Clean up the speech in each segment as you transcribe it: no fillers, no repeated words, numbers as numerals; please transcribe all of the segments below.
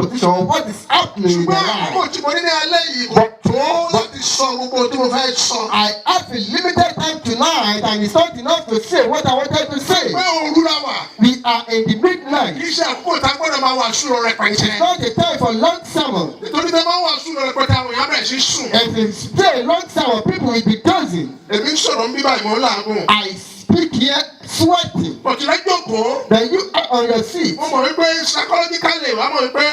Position, what is happening in Ṣùgbọ́n their àkókò life. tí mo ní ní alẹ́ yìí kò tó láti sọ gbogbo ohun tí mo fẹ́ sọ. I have a limited time tonight and it's not enough to say what I wanted to say. Pé òru la wà. We are in the midnight. Kì í ṣe àkókò tá a gbọ́dọ̀ máa wàásù lọ rẹpẹtẹ. It's not a time for long sermon. Nítorí tẹ́ máa wàásù lọ rẹpẹtẹ, àwọn èèyàn bẹ̀rẹ̀ sí sùn. If you say long sermon, people will be dozing. Èmi ń sọ̀rọ̀ ń bí báyìí, mò ń làágùn. I speak here sweating. Bọ̀tùlẹ̀ jókòó. Then you are on your seat. Mo mọ̀ wípé psychologically, wàá mọ̀ wípé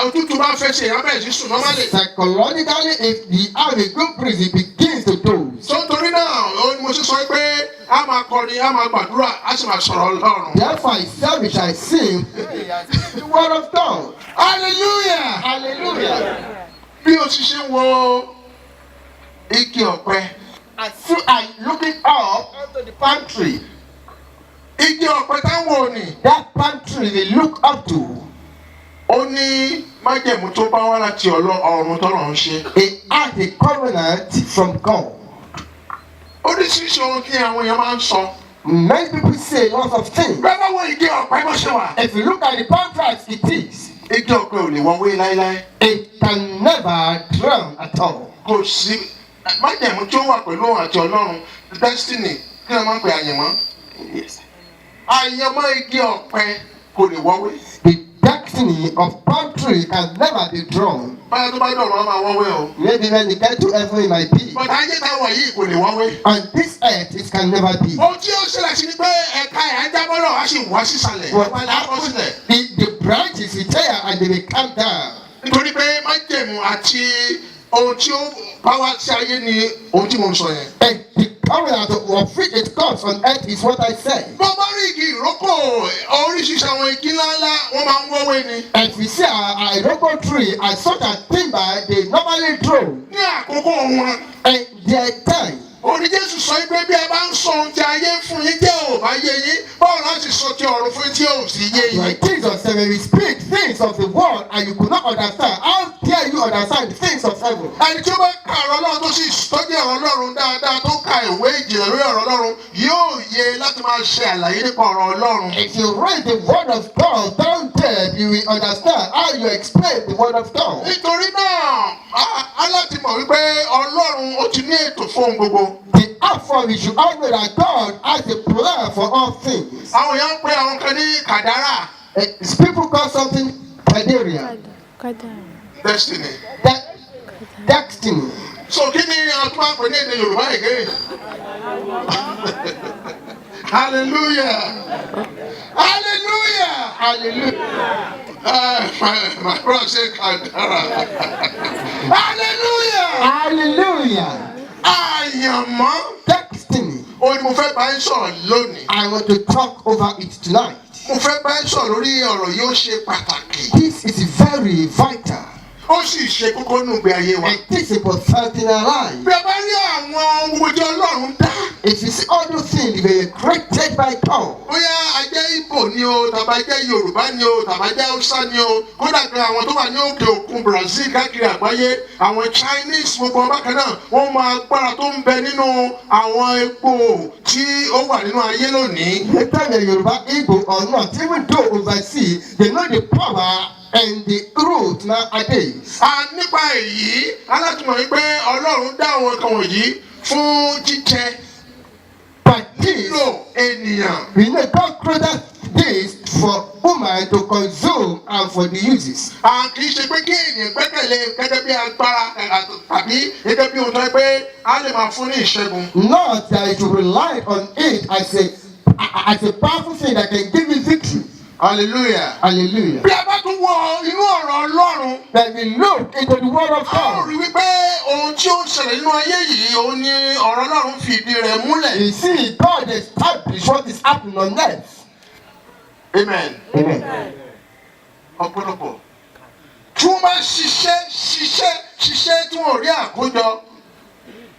òtútù bá fẹ́ ṣe, èèyàn bẹ̀rẹ̀ sí sùn normally. Psychologically, if you have a good breeze, it begins to doze. So torí náà, ó ní mo ṣe sọ pé a máa kọrin, a máa gbàdúrà, a sì máa sọ̀rọ̀ Ọlọ́run. Therefore, I said we shall sing the word of God. Hallelujah. Hallelujah. Bí o ti ṣe ń wo igi ọ̀pẹ. As you are looking up onto the palm tree, Igi ọ̀pẹ táwọn ò ní. that palm tree they look up to, Ó ní májẹ̀mú tó bá wá láti ọ̀run tọ́lọ̀ ń ṣe. It has a covenant from God. Oríṣiríṣi ohun tí àwọn èèyàn máa ń sọ. Many people say lots of things. Bẹ́ẹ̀ bá wo igi ọ̀pẹ bó ṣe wà. If you look at the palm tree as it is, Igi ọ̀pẹ ò lè wọ́wé láéláé. it can never drown at all. Kò sí májẹ̀mú tí ó wà pẹ̀lú òun àti Ọlọ́run, destiny, kí wọ́n máa ń pè àyànmọ́. Yes. Àyànmọ́ igi ọ̀pẹ kò lè wọ́wé. The destiny of palm tree can never be drowned. Báyọ̀ tó bá dọ̀rọ̀, wọn máa wọ́wé o. Maybe when you get to heaven, it might be. Bọ̀dá ayé táwọn yìí kò lè wọ́wé. On this earth, it can never be. Ohun tí ó ṣẹlẹ̀ sí ni pé ẹ̀ka ẹ̀ á jábọ́ náà, á sì wá sísàlẹ̀. What Wọ́n á bọ́ sílẹ̀. The branches will tear and they will come down. Nítorí pé májẹ̀mú àti ohun tí ó bá wá sí ayé ni ohun tí mo ń sọ yẹn. And the covenant of which it comes on earth is what I said. Bó bá rí igi ìrókò, oríṣiríṣi àwọn igi ńláńlá, wọ́n máa ń wọ́wé ni. If you see a iroko tree and such a timber, they normally grow Ní àkókò wọn. in their time. Orí Jésù sọ pé bí ẹ bá ń sọ ohun tí ayé ń fún yín jẹ́ ò bá yé yín, báwo láti sọ ti ọ̀run fún yín tí ò sì yé yín? Like Jesus said, when we speak things of the world and you could not understand, how dare you understand the things of heaven? Ẹni tí ó bá ka ọ̀rọ̀ Ọlọ́run, tó sì tọ́jú ọ̀rọ̀ Ọlọ́run dáadáa, tó ka ìwé ìjìnlẹ̀ lórí ọ̀rọ̀ Ọlọ́run, yóò yé láti máa ṣe àlàyé nípa ọ̀rọ̀ Ọlọ́run. If you read the word of God down there, you will understand how you explain the word of God. Nítorí náà, á láti mọ̀ wípé Ọlọ́run ó ti ní ètò fún ohun gbogbo. Therefore, we should all know that God has a plan for all things. Àwọn èèyàn ń pe àwọn kan ní kàdárà. People call something Kadaria, Kádàrá. Destiny. Destiny. So kí ni a tún máa ń pè ní èdè Yorùbá again? Hallelujah, hallelujah. Hallelujah. My brother say kàdárà. Hallelujah. Hallelujah. Àyànmọ́. Destiny. Ó ní mo fẹ́ bá ń sọ̀rọ̀ lónìí. I want to talk over it tonight. Mo fẹ́ bá ń sọ̀rọ̀ lórí ọ̀rọ̀ yìí, ó ṣe pàtàkì. This is very vital. Ó sì ṣe kókó nínú ìgbé ayé wa. It is important in our life. Bí a bá rí àwọn ohun gbogbo tí Ọlọ́run dá. If you see all those things, they were created by God. Bóyá a jẹ́ Ìgbò ni o, tàbá jẹ́ Yorùbá ni o, tàbá jẹ́ Hausa ni o, kódà pé àwọn tó wà ní òkè òkun, Brazil, káàkiri àgbáyé, àwọn Chinese, gbogbo wọn bákan náà, wọ́n mọ agbára tó ń bẹ nínú àwọn epo tí ó wà nínú ayé lónìí. Whether the Yoruba, Igbo or not, even though overseas, they know the power and the root nowadays. A nípa èyí alátùmọ̀ wípé Ọlọ́run dá àwọn nǹkan wọ̀nyí fún jíjẹ, But this, lílò ènìyàn. we know God created this for woman to consume and for the uses. A kì í ṣe pé kí ènìyàn gbẹ́kẹ̀lé gẹ́gẹ́ bí agbára tàbí gẹ́gẹ́ bí ohun tó yẹ pé a lè máa fún ní ìṣẹ́gun. Not that you should rely on it as a powerful thing that can give you victory. Hallelujah. Hallelujah. Bí a bá tún wọ inú ọ̀rọ̀ Ọlọ́run, Then we look into the word of a ó God. rí wípé ohun tí ó ń ṣẹlẹ̀ nínú ayé yìí, òun ni ọ̀rọ̀ Ọlọ́run fi ìdí rẹ̀ múlẹ̀. You see, God established what is happening on earth. Amen. Amen. Ọ̀pọ̀lọpọ̀ tí wọ́n bá ṣiṣẹ́ ṣiṣẹ́ ṣiṣẹ́ tí wọ́n rí àkójọ,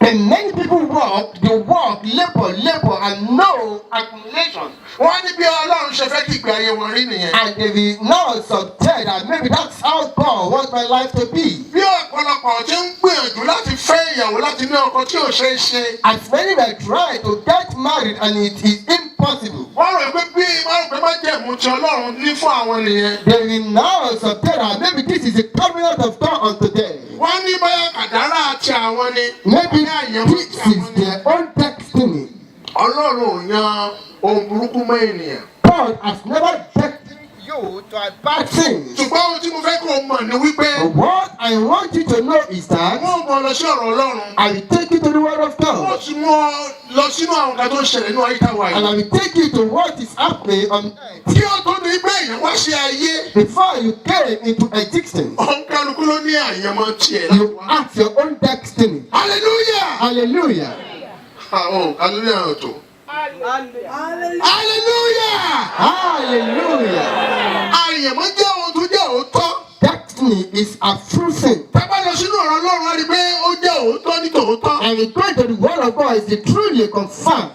And many people work, they work, labor, labor, and no accumulation. Wọ́n ní bí Ọlọ́run ṣe fẹ́ kí ìgbé ayé wọn rí nìyẹn. And they will now subject that maybe that's how God wants my life to be. Bí ọ̀pọ̀lọpọ̀ ti ń gbìyànjú láti fẹ́ ìyàwó, láti ní ọkọ tí ò ṣeé ṣe. As many that try to get married and it is impossible. Wọ́n rò pé májẹ̀mú tí Ọlọ́run ní fún àwọn nìyẹn. They will now subject that maybe this is the covenant of God unto them. Wọ́n ní báyà kàdárà àti àwọn ni. Maybe Ní àyànmọ́ this ti is àwọn ni. their own destiny. Ọlọ́run ò yan ohun burúkú mọ́ ènìyàn. God has never destined you to a bad thing. Ṣùgbọ́n ohun tí mo fẹ́ kó o mọ̀ ni wípé But what I want you to know is that wọ́n mú ọ lọ sí ọ̀rọ̀ Ọlọ́run. I will take you to the Word of Wọ́n God. sì mú ọ lọ sínú àwọn nǹkan tó ń ṣẹlẹ̀ nínú ayé táwa And yìí. I will take you to what is happening on earth. Kí ó tó di pé èèyàn wá sí ayé, Before you came into existence, òun kálukú ló ní àyànmọ́ tiẹ̀ láti you wá. have your own destiny. Hallelujah! Hallelujah. Ah, oh, hallelujah ò tó. Hallelujah! Hallelujah. Àyànmọ́ jẹ́ ohun tó jẹ́ òótọ́. Destiny is a true thing. Tá a bá lọ sínú ọ̀rọ̀ Ọlọ́run, á rí i pé ó jẹ́ òótọ́ ní tòótọ́. And we go to the Word of God is the truly confirmed.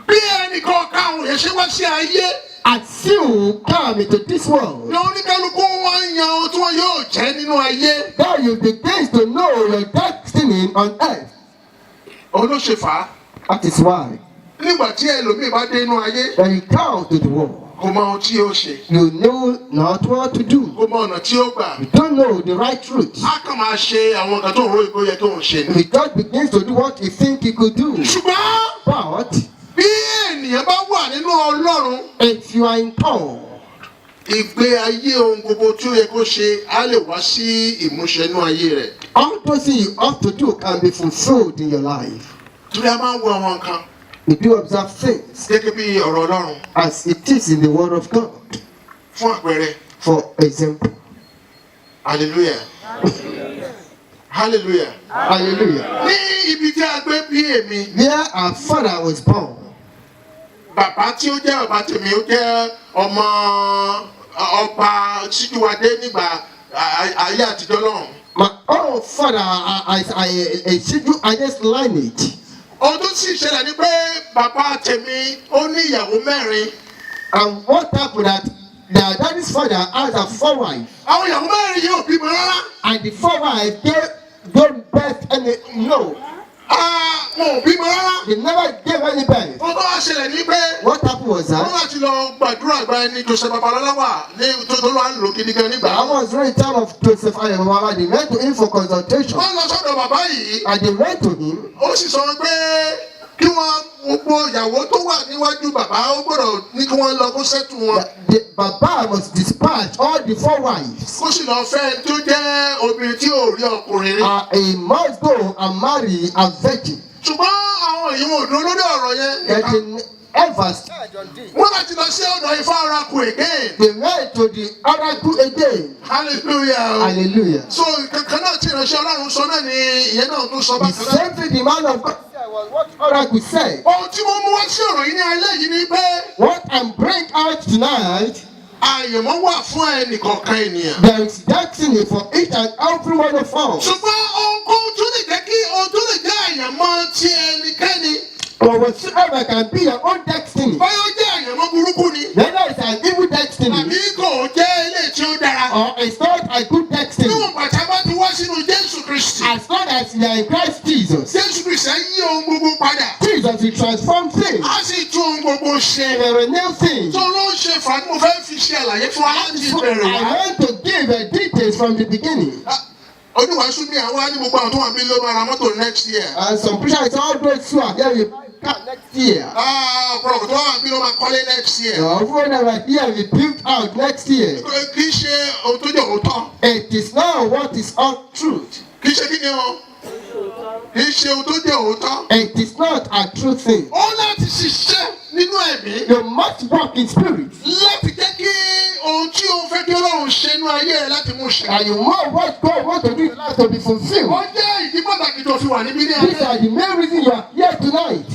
Bí ẹnì kọ̀ọ̀kan àwọn èèyàn ṣe wá sí ayé, As you come into this world, ni oníkálukú wọn yan ohun tí wọn yóò jẹ́ nínú ayé. then you begin to know your destiny on earth. Òun ló ṣe fà á. That is why Nígbà tí ẹlòmíì bá dé inú ayé, when you come to the world, kò mọ ohun tí yóò ṣe, you know not what to do. kò mọ ọ̀nà tí ó gbà. You don't know the right route. Á kàn máa ṣe àwọn nǹkan tó ń ro ìgbó yẹ tó ń ṣe ni. He just begins to do what he think he could do. Ṣùgbọ́n But bí ènìyàn bá wà nínú Ọlọ́run, if you are in God, ìgbé ayé ohun gbogbo tí ó yẹ kó ṣe á lè wá sí ìmúṣẹ inú ayé rẹ̀. all those things you ought to do can be fulfilled in your life. Torí a máa ń wo àwọn nǹkan You do observe things gẹ́gẹ́ bí ọ̀rọ̀ Ọlọ́run. as it is in the Word of God. Fún àpẹẹrẹ, For example, hallelujah, hallelujah. hallelujah. Ní ibi tí a gbé bí èmi, Where our father was born, bàbá tí ó jẹ́ bàbá tèmi, ó jẹ́ ọmọ ọba Síjúwadé nígbà ayé àtijọ́ lọ́hùn. My own father is a Sijuade's lineage. Ohun tó sì ṣẹlẹ̀ ni pé bàbá tèmi ó ní ìyàwó mẹ́rin. And what happened that their daddy's father has a four wife, Àwọn ìyàwó mẹ́rin yìí ò bímọ rárá. and the four wife gave don't birth any, no, Ah, wọn ò bímọ rárá. they never gave any birth. Ohun tó wá ṣẹlẹ̀ ni pé What happened was wọ́n that láti lọ gbàdúrà gba ẹni Joseph Babalọ́lá wà ní tó ló wà ń lò gidi gan nígbà. that was during the time of Joseph Ayobaba. They went to him for consultation, Wọ́n lọ sọ́dọ̀ bàbá yìí. And they went to him. Ó sì sọ pé kí wọ́n gbogbo ìyàwó tó wà níwájú bàbá, ó gbọ́dọ̀ ní kí wọ́n lọ kó settle wọn. That the Baba must dispatch all the four wives. Kó sì lọ fẹ́ ẹni tó jẹ́ obìnrin tí ò rí ọkùnrin rí. He must go and marry a virgin. Ṣùgbọ́n àwọn èèyàn ò dúró lórí ọ̀rọ̀ yẹn. They didn't ever stand on this. Wọ́n láti lọ sí ọ̀dọ̀ Ifá oracle again. They went to the oracle again. Hallelujah. Hallelujah. So kankan náà tí ìránṣẹ́ Ọlọ́run sọ náà ni ìyẹn náà tún sọ The bákan náà. same thing the man of God said was what oracle said. Ohun tí mo mú wá sí ọ̀rọ̀ yìí ní alẹ́ yìí ni pé What I'm bring out tonight, àyànmọ́ wà fún ẹnìkọ̀ọ̀kan ènìyàn. there is destiny for each and every one of us. Ṣùgbọ́n ohunkóhun tó lè jẹ́ kí ohun tó lè jẹ́ àyànmọ́ ti ẹnikẹ́ni, Or whatsoever can be your own destiny. bóyá ó jẹ́ àyànmọ́ burúkú ni Whether it's an evil destiny tàbí kò jẹ́ eléyìí tí ó dára. Or it's not a good destiny. Níwọ̀n ìgbà tí a bá ti wá sínú Jésù Kristi, As long as you are in Christ Jesus, Jésù Kristi á yí ohun gbogbo padà. Jesus will transform things. Á sì tún ohun gbogbo ṣe. He will renew things. Tó ló ń ṣe fà á ni mo fẹ́ fi ṣe àlàyé fún wa láti So ìbẹ̀rẹ̀ I wá. want to give the details from the beginning. Oníwàásù mi àwọn á ní gbogbo àwọn tó wà níbí ló máa ra mọ́tò next year. And some preachers, all those who are here will buy car next year. Ah, ọ̀pọ̀lọpọ̀ tó wà níbí ló máa kọ́lé next year. Everyone that are here will build out next year. Kì í ṣe ohun tó jẹ́ òótọ́. It is not what is all truth. Kì í ṣe kí ni o? Kì í ṣe ohun tó jẹ́ òótọ́. It is not a true thing. Ó láti ṣiṣẹ́ nínú ẹ̀mí You must walk in spirit. Láti jẹ́ kí ohun tí o fẹ́ kí Ọlọ́run ṣe nínú ayé rẹ láti mú ṣẹ. And you want what God wants to do in your life to be fulfilled. Ó jẹ́ ìdí pàtàkì tó fi wà níbí ní These alẹ́. are the main reason you are here tonight.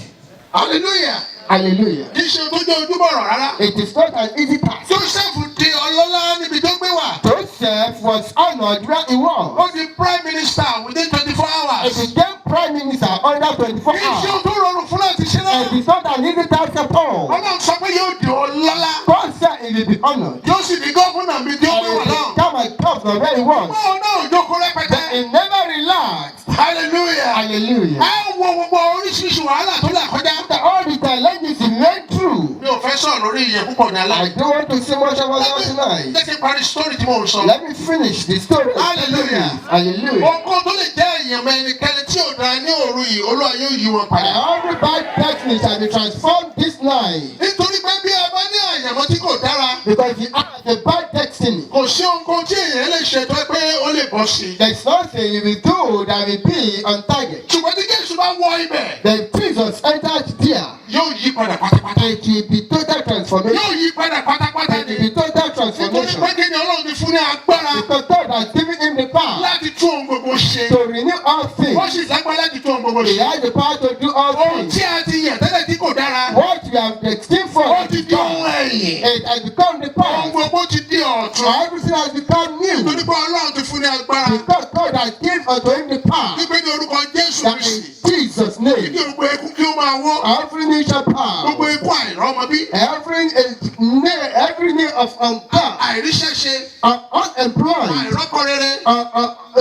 Hallelujah. Hallelujah. Kì í ṣe ohun tó jẹ́ ojúbọ̀rọ̀ rárá. It is not an easy task. Joseph di ọlọ́lá níbi tó gbé wà. Joseph was honored where he was. Ó di prime minister within 24 He hours. became prime minister under 24 Kì í ṣe hours. ohun tó rọrùn fún láti ṣe náà. It is not an easy task at all. Ọlọ́run sọ pé yóò di ọlọ́lá. God said he will be honored. Yóò sì di governor níbi tí ó And gbé he wà náà. became a governor where he was. Báwo náà ò jókòó But rẹpẹtẹ. he never relaxed. Hallelujah. Hallelujah. Ẹ wo gbogbo oríṣiríṣi wàhálà tó là kọjá. After all the challenges he went through, Mi ò fẹ́ sọ̀rọ̀ lórí ìyẹn púpọ̀ ní alẹ́. I don't want to say much about that tonight. Jẹ́ kí n parí story tí mò ń sọ. Let me finish the story. Hallelujah. Hallelujah. Ohunkóhun tó lè jẹ́ èèyàn mọ ẹnikẹ́ni tí ò dáa ní òru yìí, Olúwa yóò yí wọn padà. Every bad destiny shall be transformed this night. Nítorí pé bí a bá ní àyànmọ́ tí kò dára, Because he has a bad destiny. kò sí ohunkóhun tí èèyàn lè ṣe tó pé ó lè bọ́ sí i. There's nothing you will do that will be on target. Ṣùgbọ́n tí Jésù bá wọ ibẹ̀, Then Jesus entered there. yóò yí padà pátápátá. It will be total transformation. Yóò yí padà pátápátá It ni. will be total Nítorí transformation. pé kí ni Ọlọ́run ti fún ní agbára Because God has given him the power láti tún ohun gbogbo ṣe. to renew all Ó things. sì lágbára láti tún ohun gbogbo He ṣe. has the power to do all Ohun things. tí a ti yàn tẹ́lẹ̀ tí kò dára, What we have destined for ó ti is di ohun gone. ẹ̀yìn. It has become the Ohun past. gbogbo ti di ọ̀tun. Everything has become new. Nítorí pé Ọlọ́run ti fún ní agbára. Because God has given unto him the power Wípé ní orúkọ Jésù that Kristi. in Jesus' Kí name gbogbo ikú kí ó máa wó. every knee shall bow. Gbogbo ikú àìrọ́mọbí. Every knee of ungodly, Àìríṣẹ́ṣe. Unemployed, Àìrọ́kọ rere.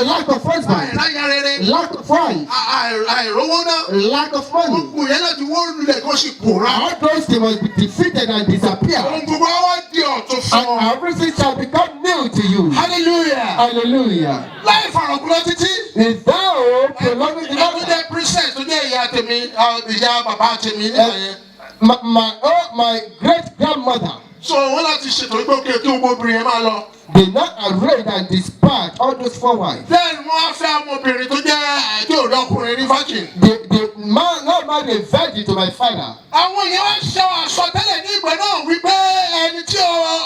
Lack of husband, Àìráyà rere. Lack of wife, Àìrówó ná. Lack of money. Gbogbo yẹn láti wó lulẹ̀ kó sì pòórá. All those things must be defeated and disappear. Ohun gbogbo á wá di ọ̀tun fún ọ. And everything shall become new to you. Hallelujah. Hallelujah. Láì fàrọ̀gùn lọ títí. Is thou prolonging the Ẹ tó matter? jẹ́ princess tó jẹ́ ìyá tèmi, ìyá bàbá tèmi nígbà yẹn. My great grandmother So wọ́n láti ṣètò wípé òkè kí gbogbo obìnrin yẹn máa lọ. did not arrange and dispatch all those four wives. Then wọ́n á fẹ́ àwọn obìnrin tó jẹ́ tí ò rí ọkùnrin ní virgin. The man not married a virgin to my father. Àwọn èèyàn wá sọ àsọtẹ́lẹ̀ ní ìgbà náà wípé ẹni tí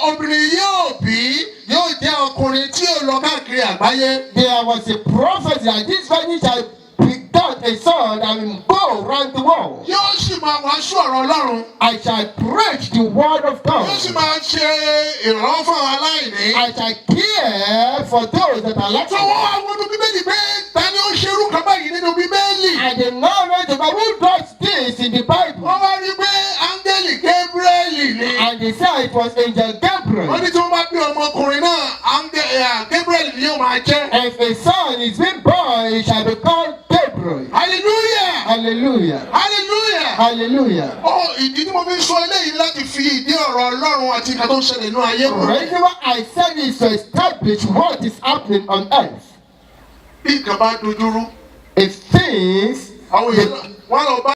obìnrin yóò bí yóò jẹ́ ọkùnrin tí yóò lọ káàkiri àgbáyé. There was a prophecy that this virgin shall begot a son that will go round the world. Yóò sì máa wàásù ọ̀rọ̀ Ọlọ́run. I shall preach the word of God. Yóò sì máa ṣe ìrànlọ́wọ́ fún àwọn aláìní. I shall care for those that are Tó lacking. wọ́n wá wọnú Bíbélì pé ta ni ó ṣe irú kan báyìí nínú Bíbélì. And the knowledge about who does this in the Bible. Wọ́n wá rí pé áńgẹ́lì Gabriel ni. And they said it was Angel Gabriel. Wọ́n ní tí wọ́n bá bí ọmọkùnrin náà, Gabriel ni yóò máa jẹ́. If a son is being born, he shall be called Gabriel. Hallelujah! Hallelujah. Hallelujah! Hallelujah. Ó ìdí tí mo fi ń sọ eléyìí láti fi ìdí ọ̀rọ̀ Ọlọ́run àti nǹkan tó ń ṣẹlẹ̀ nínú ayé The mú. reason why I said is to establish what is happening on earth. Bí nǹkan bá dojúrú, If things àwọn èèyàn wọ́n lọ bá